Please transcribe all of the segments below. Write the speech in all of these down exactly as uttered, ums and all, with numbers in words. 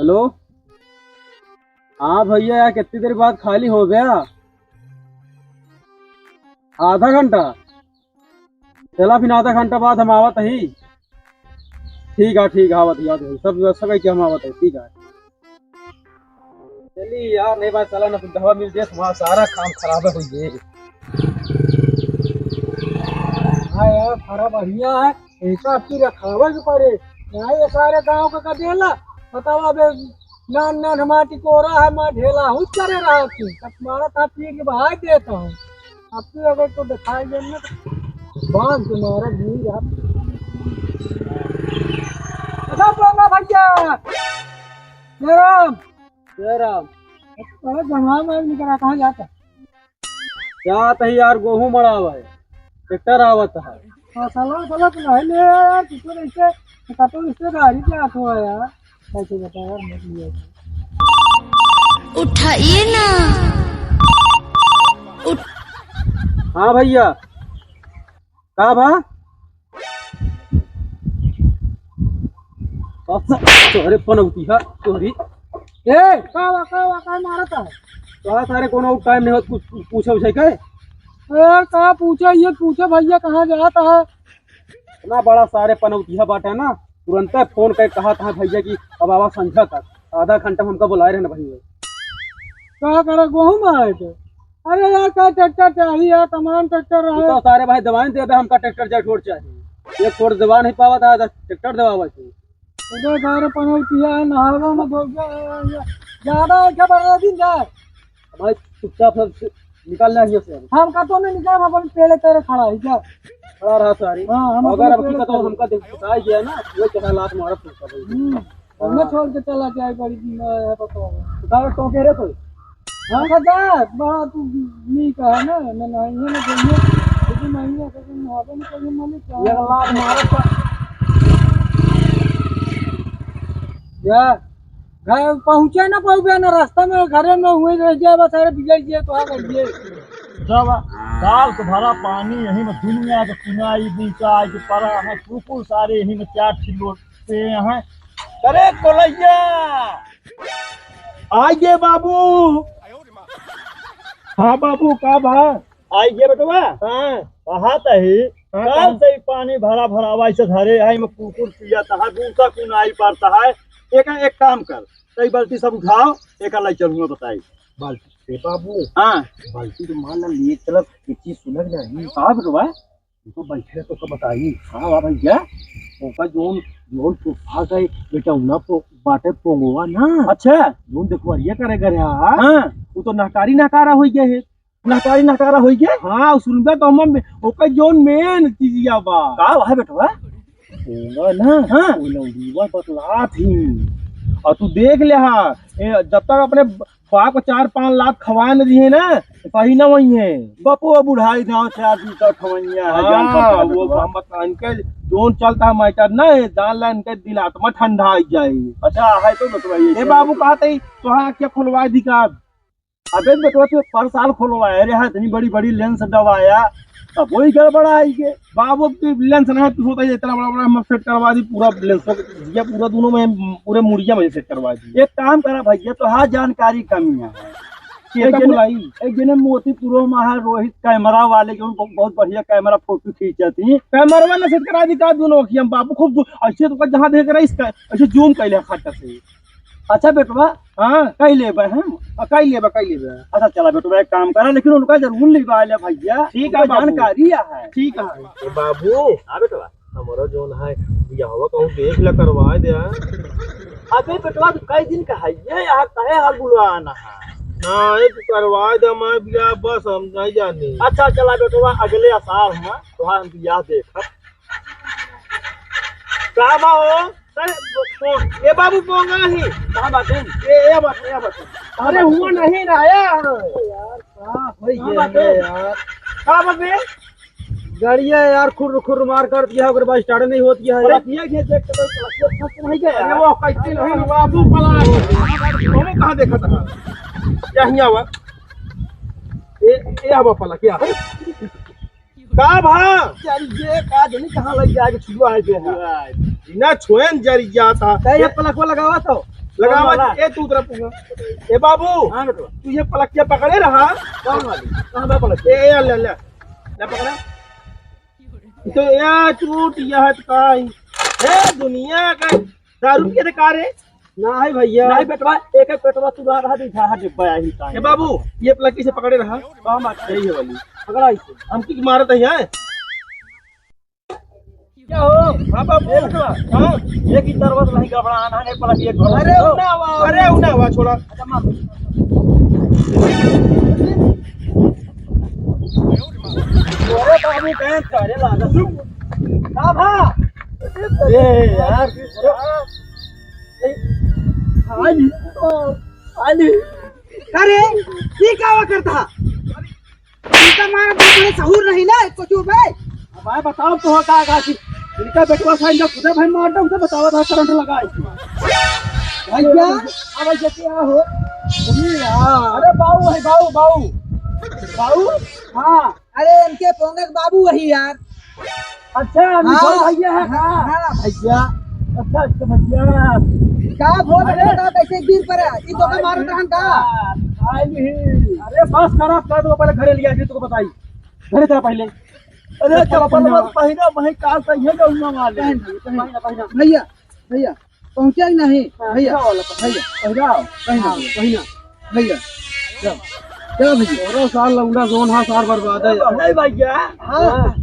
हेलो, हाँ भइया, यार कितनी देर बाद खाली हो गया? आधा घंटा? चला फिर आधा घंटा बाद हम आवत ही। ठीक है, ठीक है, आवत ही, आवत ही। सब व्यवस्था करके हम आवत ही, ठीक है। चली यार, नहीं बात चला ना, तो दवा मिल जाए, तुम्हारा सारा काम खराब है, कोई ये। हाँ यार, सारा बढ़िया है, ऐसा आपकी रखावे के पड़े। नहीं, ये सारे गांव का कर देला, बताओ अबे, नान नान हमार टिकोरा है, मार ढेला हुच करे रहा थी, तब तुम्हारा था पी के बहाई देता हूँ। अब तू अगर तो दिखाई दे ना, तो बांध के मारा दूर यार। अच्छा, बोला भइया। जय राम। जय राम। अरे, जंगल में निकला, कहाँ जाता? जात ही यार, गोहूँ मड़ावा है, ट्रैक्टर आवत है। हाँ, साला, साला, तो नहीं ले यार, तू तो ऐसे, कतो रिश्तेदारी के हाथ हुआ यार। कैसे बता यार, मत लिया। उठाइए ना। उठ- हाँ भइया, का भा? अच्छा, तोहरे पनौती है, तोहरी। ए, का हुआ, का हुआ, का मारत है? तो सारे कोनो टाइम नहीं होत, कुछ पूछे उछे के? ए, का पूछे, ये पूछे भइया, कहाँ जात है? इतना बड़ा सारे पनौतिया बाटे ना, तुरंते फोन करके कहत है भइया कि अब आवा संझा तक, आधा घंटा में हमका बुलाए रहे ना भइया। का करे, गोहूँ में आए थे? अरे यार, का ट्रैक्टर चाहिए यार, तमाम ट्रैक्टर रहे। तो सारे भाई दवाई दे दे, हमका ट्रैक्टर चाहे, ठोर चाहे। एक ठोर दवा नहीं पावा था, ट्रैक्टर दवावा थे। उधर सारे पनौतिया है, नहावा में दो, ज्यादा है क्या, बड़ा दिन जाए? भाई चुपचाप से निकल ले यहाँ से। हम का तो नहीं निकल, हम अपन पेड़े तेरे खड़ा है क्या? खड़ा रहा सारी। हाँ, हम अगर अपने अब की पेड़े का तो तेरे। हमका देख बताया गया ना, वो चढ़ा लात मारा फूका भाई। हम्म, हमें हाँ। छोड़ के चला जाए, बड़ी दिन है, बताओ। उतार टोके रे तो। हाँ, का जा, बड़ा तू नहीं कहा ना, ना, ना, ये ना बोलिए, लेकिन नहीं है, लेकिन वहाँ पे नहीं करिए, मालिक, ये लात मारा था। या, घर पहुँचे ना पहुँचे ना, रास्ता में, घरे में हुए रह जाए, बस, अरे, बिगड़ गए तो आ गए। जब साल के भरा पानी यही में दुनिया के किनाई बीचा के पड़ा है, कुकुर सारे यही में चार ठिल्लो पे हैं। अरे कोलैया, आइए बाबू। हाँ बाबू, का भा? आइए बेटवा। हाँ। कहा तही, हाँ, काल कहा। से ही पानी भरा भरा वाई से धरे है, में कुकुर पिया तहा, दूसरा कुनाई पारता है। एक, एक काम कर, कई बाल्टी सब उठाओ, एक लाई चलूंगा बताई। बाल्टी से बाबू? हाँ। बाल्टी तो मान ला लिए चलब, एक चीज सुनक नहीं। कहा बेटवा? तू तो बैठे तो का बताई। हाँ, हाँ भैया, ओका जोन, जोन फूफा का बेटौना पो-, बाटे पोंगवा ना। अच्छा। जोन देखवरिया करे घर है, हाँ। हाँ। वो तो नहकारी नहकारा होई गया है। नहकारी नहकारा होई गया? हाँ, सुनबे तो हम, ओका जोन मेन चीजिया बा। का बा है बेटवा? पोंगा ना, हाँ। वो लौड़ीवा बतलात ही। और तू देख ले हा, ए, जब तक अपने बाप को चार पांच लात खवाए न दिए ना, तो सही ना वही है। बपुआ बुढ़ाई गाँव से आदमी का खवैया है, हाँ, जानता है वो बेटवा। हम बता, इनके जोन चलता है मैटर ना, ये जान ला इनके दिल आत्मा ठंडा आ जाए। अच्छा, है तो बेटवा ये ए बाबू, कहत ही, तोहार आँखें खुलवा दी का? अबे बेटवा, तू पर साल खुलवाया रे, हाँ, इतनी बड़ी बड़ी लेंस दवाया, तब वही गड़बड़ा आई के। बाबू की लेंस नहीं, तू सोचा ये इतना बड़ा बड़ा हम सेट करवा दी, पूरा लेंस, ये पूरा दोनों में, पूरे मुड़िया में सेट करवा दी। एक काम करा भैया, तो हाँ जानकारी कमी है। एक केटा जने, बुलाई। एक जने मोतीपुर में है रोहित कैमरा वाले, जो बहुत, बहुत बढ़िया कैमरा फोटो खींचती। कैमरा में सेट करा दी का दोनों अखियाँ बाबू, खूब दू-, ऐसे तो जहाँ देख रहा है इसका, ऐसे जूम कर लिया खट से। अच्छा बेटवा, हाँ। कई लेबे हम? हाँ, कई लेबे, कई लेबे। अच्छा चला बेटवा, एक काम करा, लेकिन उनका जरूर लेबा ले भैया। ठीक है उनका बाबू। जानकारी है। ठीक है। ए बाबू। हाँ बेटवा। हमरो जोन है, बियाहवा कहूँ देख ले, करवा दे। अबे बेटवा, तू कई दिन का है ये यार, काहे हाल बुलवा आना है? ना, ये तू करवा दे, मैं बियाह बस हम नहीं जानी। अच्छा चला बेटवा, अगले साल हम तोहार बियाह देखब। का बा हो? अरे, पो-, ए बाबू, पोंगा ही। कहाँ बाटे? ए, ए बाटे, ए बाटे। अरे, हुआ नहीं ना आया। अरे यार, का होई का गया बाटे? है यार? का बाटे? गाड़िया यार, खुर्र, खुर्र मार कर दिया, ओकर बाद start नहीं होती है। अरे, ये, ये देख के तो ये फंस नहीं गया अरे, यार। वो कैसे नहीं, बाबू, पला। वो कहाँ देखा था? क्या हिया हुआ? ए, ए, आवा पला, क्या? का भा? यार, ये का जानी कहाँ लग जाके छुआ है बे, हाँ। ना छोएन जरी जाता। कहे ये पलकवा लगावा तो। लगा कौन वाला? ए, तू उतरा पूरा। ए बाबू, हाँ बेटवा। तू ये पलकिया पकड़े रहा। कौन वाली? कहाँ बा पलकिया? ए, ए, ले, ले, ले पकड़ा। तो या चूट, या हट का ही। ए, दुनिया का दारू पिए थे का रे? ना है भैया। नहीं बेटवा, एक एक पेटवा तू रहा, रहा, दिखा, हट, डिब्बा आई का। ए बाबू, ये पलकी से पकड़े रहा। कहाँ बात? यही है वाली। पकड़ा इसे। हम की मारत है यहाँ? क्या हो? हाँ बाबू। ए बेटवा। हाँ। एक ही तरवत नहीं गड़बड़ा, आना नहीं पड़ा कि एक घोड़ा अरे, उन्ना हुआ। अरे, उन्ना हुआ, छोड़ा। अच्छा, मार। अरे बाबू, कहीं करे लागा। का भा? ए यार। आली, आली। अरे, ये का हुआ करता? इनका मार बाप रे, सहूर नहीं ना, कुछ बे। अब भाई बताओ तो का, का चीज? इनका बेटवा साहब इनका खुदे भाई मार दे, उसे बतावा था करंट लगा है। भैया, अब ऐसे क्या हो? अरे यार। अरे बाऊ है, बाऊ, बाऊ। बाऊ? हाँ। अरे इनके पोंगे के बाबू वही यार। अच्छा, मिठू हाँ, भैया है का? हाँ, भैया। अच्छा, अच्छा, भैया। का बोल रहे अरे। हो, कैसे गिर पड़ा? ई तो का मारत रहन का? आई नहीं। अरे, बस करा, कर दो, पहले घरे लिया, फिर तुमको बताई। घरे चला पहले। अरे, चप्पल चप्पल मत मत पहिना, वहीं का सही है, जाऊंगा वाले। पहन, पहन। पहिना, पहिना। भैया, भैया, पहुँचा ही नहीं, हाँ, भैया। क्या वाला पहन? भैया, पहिना, पहिना, हाँ। पहिना। भैया, चल, चल भैया। तोरो सार लौंडा जोन हा सार बर्बाद है यार। नहीं भैया, हाँ। हाँ।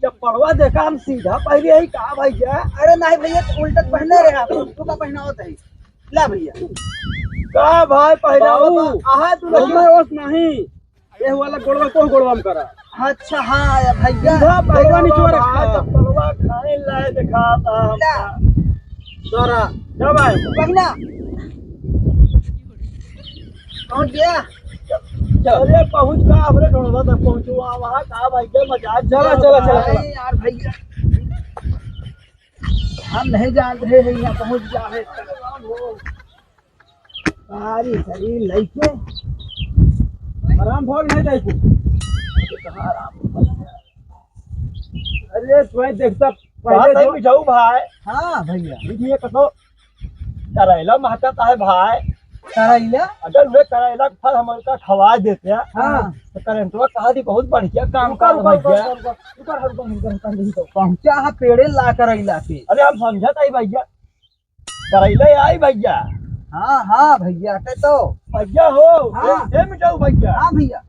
चप्पलवा देखा हम सीधा पहले ही का भैया? अरे नहीं भैया, तो उल्टा पहने रहे आप, तू का पहनावत है? ला भैया। का भाई पहनावत बाबू, है? आहा, तू लगे। हमारे होश नहीं। ये वाला गोड़वा को गोड़वा में करा। अच्छा, हाँ, या भैया। सीधा पहनावा गोड़वा निचोड़ रखा। चप्पलवा खाए लाए दिखा था हमका। ला। सारा, जब आए। पहिना। पहुँच गया? अरे पहुँच का, हमरे ढोलवा तक पहुँचो, वहाँ, वहाँ का भाई, क्या मजाक चला, चला, चला, चला। अरे यार भैया, हम नहीं जान रहे हैं, यहाँ पहुँच गया है। सारी शरीर लइके आराम भोग नहीं जाए कुछ। कहाँ आराम भोग? अरे, तुम्हें देखता पहले बात है जो मिठाऊ भाई। हाँ भैया। ये कसो करैला महकता है भाई। करैला? अगर वे करैला के फल हमका खवा देते हैं, हाँ। तो करंटवा कहा थी बहुत बढ़िया काम रुका, कर रुका, रुका, भैया। रुका, रुका, रुका, रुका, रुका, रुका, रुका। पहुँचा है पेड़े ला करैला के। अरे हम समझत है भैया, करैले आई भैया। हाँ, हाँ भैया, के तो। भैया हो, हाँ। ए, ए मिठाऊ भैया। हाँ भैया।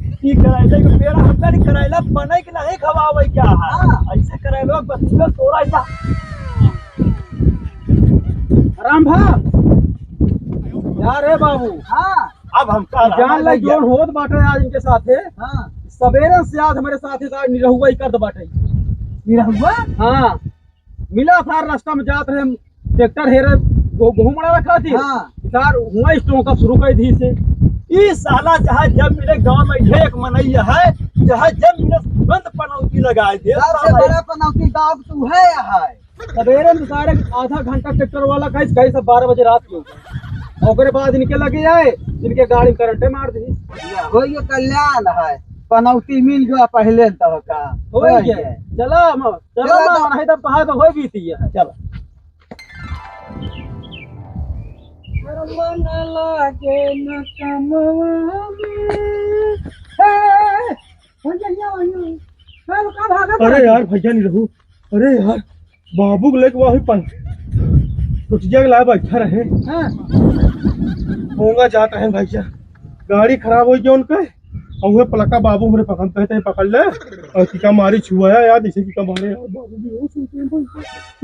ई करैले के पेड़ हमका नहीं, करैला बने के नहीं खवावे क्या है? हाँ। ऐसे करैला बस तोरा ऐसा। राम भा, जा रे बाबू। हाँ। अब हमका जान राम ले भैया। जोन होत बाटे आज इनके साथे। हाँ। सवेरे से आज हमरे साथे साथ निरहुआ ही करत बाटे। निरहुआ? हाँ। मिला सार रास्ता में जात रहे, ट्रैक्टर हेरे, गो-, गेहूं मड़ा रखा थी। हाँ। सार हुआ स्टोंका शुरू कर दी से। ई साला चाहे जब मिले गांव में ये एक मनई है, चाहे जब मिले तुरंत पनौती लगाए दे। सबसे साला बड़ा पनौती गांव तू है, है। सवेरे में सारे आधा घंटा ट्रैक्टर वाला कहीं, कहीं से बारह बजे रात के ऊपर। ओकरे बाद इनके लगे जाए, इनके गाड़ी में करंटे मार दी। हो ये कल्याण है, पनौती मिल गया पहले तो का। हो हो गया। गया। चला हम चलो चलो तो। ना, नहीं तो पहाड़ तो होई बीती है। चलो। मन लागे न कमवा में। ए, भैया, यहाँ, यहाँ। ए, का भागत अरे है? यार, भैया नहीं रहू। अरे यार, बाबू के लेके वही पन-, कुटिया के लाए बैठा रहे। हाँ। होगा जाता है भैया, गाड़ी खराब हो गया उनका। और वह पलका बाबू हमरे पकड़, कहते हैं, "पकड़ ले।" और टीका मारी छुआया यार, जैसे टीका मारे यार, बाबू भी होश में थे भाई।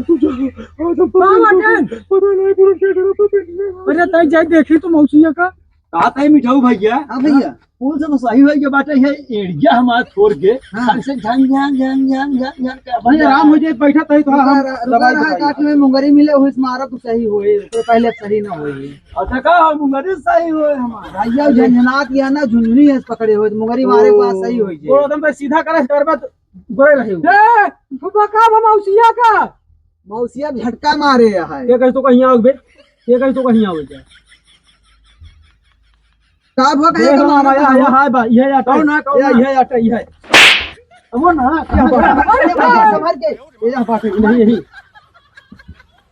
तू जा, आज हम पता नहीं, पता नहीं, पूरा क्या करा था, अरे, तई जाई देखी तो मौसिया का। कहा तई मिठाऊ भैया? हाँ भैया। पुल से तो सही होई के बाटे है, एड़िया हमार छोड़ के, हाँ। ऐसे झंग, झंग, झंग, झंग, झंग, झंग के भाई, आराम हो जाए, बैठा तई तो रुका हम रहा, रुका दवाई रहा, बताइए। काट में मुंगरी मिले, हुई से मारा तो सही होए, तो पहले सही ना होए। अच्छा, का हो, मुंगरी सही होए हमार? भैया, झंझनात या ना, झुंझुनी है पकड़े हुए, मुंगरी मारे के बाद सही होई जे। गोड़ एकदम पे सीधा करे, करबा तो गोड़े रहे हो। ए, फुफा का बा मौसिया का? मौसिया झटका मारे है। के कही तो कहीं आओ बे, के कही तो कहीं आओ बे। का भो कहे ए, के हम मारा आया, था? आया, हाय बा, ये आटा, कौन है, कौन ये, है? ये आटा, ये है। अब वो ना, क्या बात है? संभाल के। ये यहाँ बात है, नहीं, यही।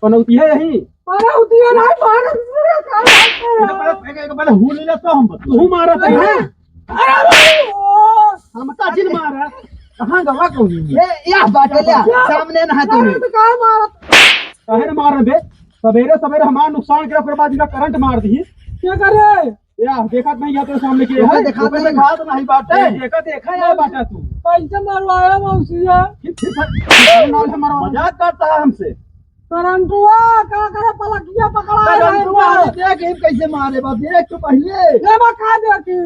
पनौती है यही। अरे उतिया नहीं मारा, दूसरा का बात कर रहा है? पहले, पहले, पहले हूँ ले ले तो हम बता। तू मारा तो है। अरे भाई, ओ। हम का जिन मारा। कहाँ गवा कौन है? ए, या बाटे ले, सामने ना है तू। अरे तो का मारा? काहे न मारा बे? सवेरे सवेरे हमार नुकसान करे, ओकर बाद इनका करंट मार दी। क्या करे? या, देखत नहीं है तो सामने के देखा है? देखा ओकर नहीं। देखा तो नहीं बाटे। देखा, देखा यार बाटा तू। कैसे मरवाया मौसिया? फिर, फिर, फिर, फिर नाल है मरवा। मजाक करता है हमसे। करंटुआ, का करे पलकिया पकड़ा है करंटुआ, इनका? देख, ये कैसे मारे बा, देख तो पहले। ये बा का देखी?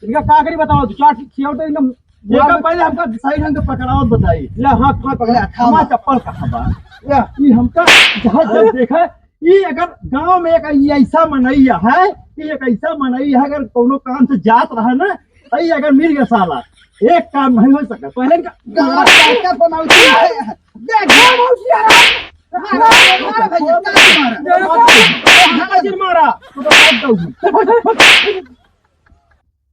इनका का करी बताओ, तू चार सियोटे इनका देखा, पहले हमका सही ढंग से पकड़ावत बताई। ले, हाथ, हाथ पकड़। ले, थामा। हमार चप्पल कहाँ बा? ले, ई हमका जहाँ जब देखा, ई अगर गांव में एक ई ऐसा मनई है, ई एक ऐसा मनई है, अगर कोनो काम से जात रहा ना, तो ई अगर मिल गया साला, एक काम नहीं हो सका। पहले इनका गांव का क्या बनावती है? देख, गांव में उसी आ रहा है। मारा, मारा भैया, मारा। मारा, मारा।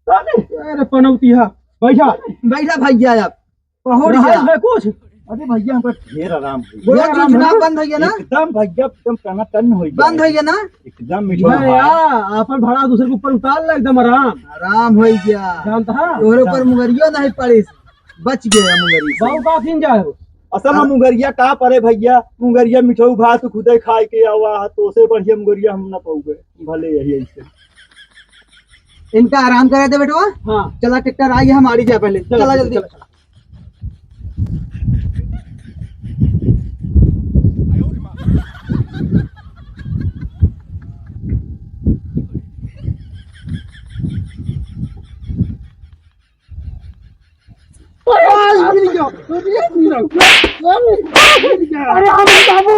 अरे पनौतिया, बैठा। बैठा भैया, अब पहुँच रहा जा। है कुछ? अरे भैया, हमका ढेर आराम है। गोड़ा ढेर आराम है चुनाव ना? बंद है ना? एकदम भैया, एकदम टनाटन हो गया। बंद है ना? एकदम मीठा भैया, भाई। आपन भाड़ा दूसरे के ऊपर उतार ले, एकदम आराम। आराम हो गया। जानता है? तोहरे ऊपर जान। मुंगरियो नहीं पड़ी, बच गया मुंगरी से। बाबू का खिन जाए हो? असल में हाँ। मुंगरिया का परे भैया, मुंगरिया मिठऊ भात खुदे खाए के आवा है, तो से बढ़िया मुंगरिया हम ना पाऊंगे, भले यही ऐसे। इनका आराम करे दे बेटवा। हाँ। चला ट्रैक्टर आई है, हम आड़ी जा पहले। चला, चला चला, जल्दी। चला, चला। अरे, आज मिल गया। अरे, मिल गया। अरे, हम बाबू।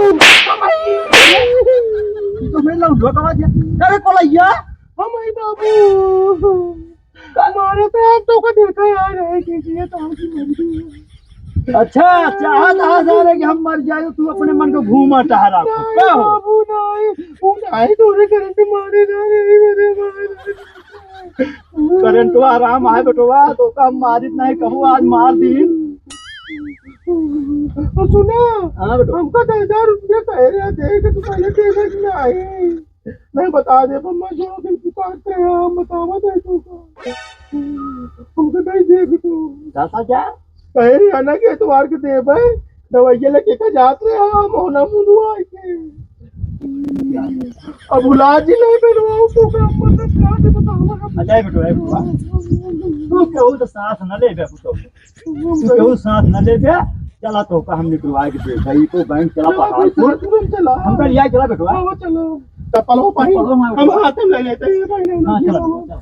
तो मैं लौट लो, कहाँ गया? अरे, कोलैया। हम आई बाबू। मारे तो आप तो का देखा यार, है कि ये तो हमकी मर्जी है। अच्छा, चाहत है सारे कि हम मर जाए, तू अपने मन को घूमा टहरा। नहीं का हो? बाबू, नहीं। वो नहीं, तोरे करंट मारे ना, नहीं, अरे, मारे। करंटवा आराम आए बेटवा, तो का मारित नहीं कहू, आज मार दी। और सुना, हाँ बेटवा। हमका दस हजार रुपया कहे रहे, दे के तू पहले दे दे कि नहीं? नहीं बता दे, पर मैं जो दिन पुकारते हैं, हम बतावा दे तू का। हमको नहीं दे भी तू। दस हजार? कहे रहे ना कि एतवार के देबे, दवाइया लेके का जात रहे हम, होना मुंह धुआ के। अब भुला जी नहीं बनवाओ तो का, मतलब, का से बतावा हम? अच्छा, बेटवा, बेटवा। तू केहू तो साथ न लेबे, तू केहू साथ न लेबे। चला तो का हम निकलवा के दे भाई, तो बैंक चला चला, पहाड़ तू पर। तुरंत चला। हम कर लिया, चला बेटवा। हाँ, चलो। चप्पल हो भाई, चप्पल हो, हाँ। हम हाथ में ले लेते हैं भाई, नहीं, हाँ, नहीं, चला। चलो।